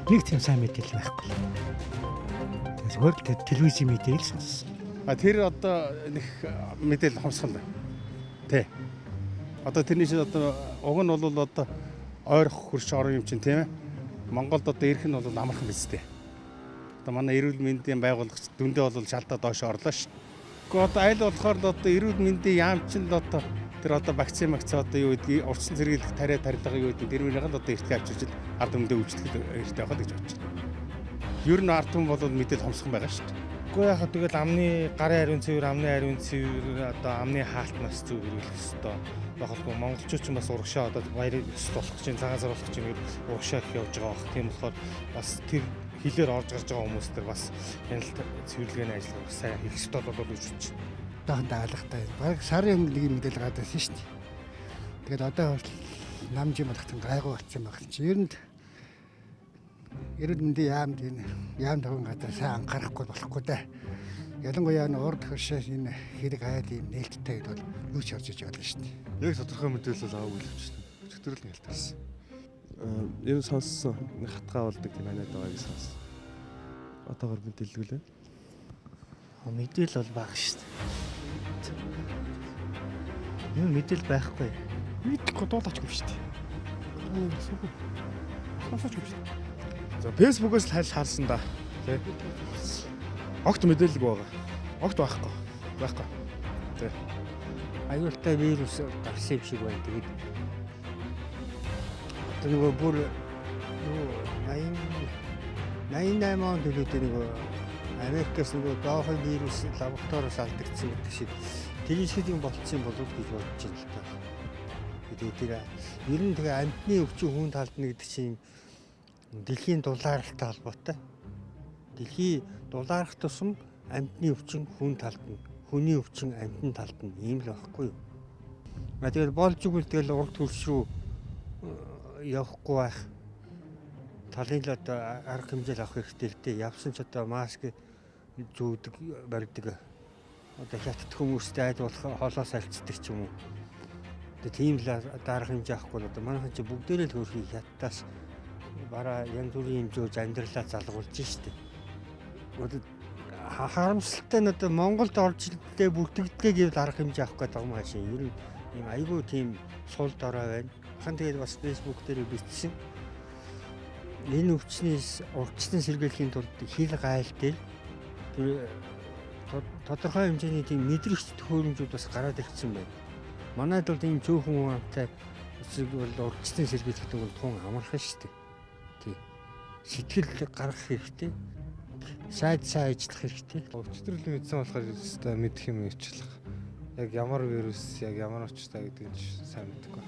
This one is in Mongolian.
Нэг тийм сайн мэдээлэл байхгүй. Зүгээр л телевизийн мэдээлэл сонссон. А тэр одоо нэг мэдээлэл хомсгол. Тэ. Одоо тэрний шиг одоо уг нь бол одоо ойрох хөрш орон юм чинь тийм ээ. Монголд одоо ирэх нь бол амархан биз дээ. Одоо манай эрүүл мэндийн байгууллагч дүндээ бол шалтаа доош орлоо шүү. Гэхдээ одоо аль болохоор л одоо эрүүл мэндийн яам чинь л одоо тэр одоо вакцин одоо юу гэдгийг урьдчилан сэргийлэх тариа тарилга юу гэдэг тэр мөрийг л одоо эртгээ авчирч ард түмэндээ үйлчлэх хэрэгтэй байх л гэж бодож байна. Ер нь ард түмэн бол мэдээлэл хомсхон байгаа шүү дээ. Гэхдээ яг тэгэл амны гарын ариун цэвэр, амны ариун цэвэр одоо амны хаалт нас зөв хэрэглэх ёстой. Багалгүй монголчууд ч бас урагшаа одоо баярыг өсөлт болох гэж, цагаан сар болох гэж ингээд урагшаа их явж байгаа бах. Тийм болохоор бас тэр хилээр орж гарч байгаа хүмүүс төр бас хяналт цэвэрлэгээний ажиллагаа бас сайн хийх ёстой болов уу гэж бодож байна. Одоохондоо алгатай. Бараг сарын өмнө нэг мэдээлэл гараад байсан шүү дээ. Тэгээд одоо хүртэл намжийн болгоцсон гайгүй болсон байх чинь. Ер нь эрүүл мэндийн яамд энэ яам таван газар сайн анхаарахгүй болохгүй дээ. Ялангуяа энэ урд хөршөөс энэ хэрэг айл ийм нээлттэй гэдээ бол юу ч орж иж болно шүү дээ. Яг тодорхой мэдээлэл аваагүй л явчихсан. Өчигдөр л хэлтэрсэн. Ер нь сонссон. Хатгаа болдог тийм ханиад байгаа гэж сонссон. Одоогор мэдээлэлгүй л байна. Мэдээлэл бол бага шүү дээ. Юу мэдээлэл байхгүй. Мэдэхгүй дуулаачгүй шүү дээ. Сонсоочгүй шүү дээ. За Facebook-оос л хайл харсан да. Тэ. Огт мэдээлэлгүй байгаа. Огт байхгүй. Байхгүй. Тэ. Аюултай вирус гарсан юм шиг байна. Тэгээд одоо нөгөө бүр нөгөө 88 онд төлөөдөө нөгөө Америкээс нөгөө доохын вирус лабораториос алдагдсан гэдэг шиг тэр шиг юм болцсон болов гэж бодож байна л та. Тэгээд тэр ер нь тэгээ амьтны өвчин хүн талдна гэдэг чинь дэлхийн дулааралтай холбоотой. Дэлхий дулаарах тусам амьтны өвчин хүн талдна, хүний өвчин амьтан талдна ийм л байхгүй юу. А тэгэл болж игэл тэгэл урд хөрш рүү явахгүй байх. Талын л одоо арга хэмжээл авах хэрэгтэй л дээ. Явсан ч одоо маск зүүдэг, барьдаг. Одоо хятад хүмүүстэй айд болох холоос альцдаг ч юм уу. Одоо тийм л одоо арга хэмжээ авахгүй бол одоо манайхан чи бүгдээрээ л хөрхий хятадаас бараа янз бүрийн юм зөөж амьдралаа залгуулж штэ. Одоо харамсалтай нь одоо Монголд орж ирлээ бүртгэгдлээ гэвэл арга хэмжээ авах гэдэг юм хаашаа. Ер нь ийм айгүй тийм сул дорой байна. Хан тэгээд бас Facebook дээр бичсэн. Энэ өвчнээс урьдчилан сэргийлэхийн тулд хил гайл дээр тэр тодорхой хэмжээний тийм мэдрэгч төхөөрөмжүүд бас гараад ирсэн байна. Манайд бол ийм цөөхөн хүн амтай эсрэг бол урьдчилан сэргийлэхдээ бол тун амархан шүү дээ. Тий. Сэтгэл гаргах хэрэгтэй. Сайд сайн ажиллах хэрэгтэй. Өчигдөр л мэдсэн болохоор өстой мэдэх юм ичлэх. Яг ямар вирус, яг ямар учиртай гэдгийг ч сайн мэдэхгүй.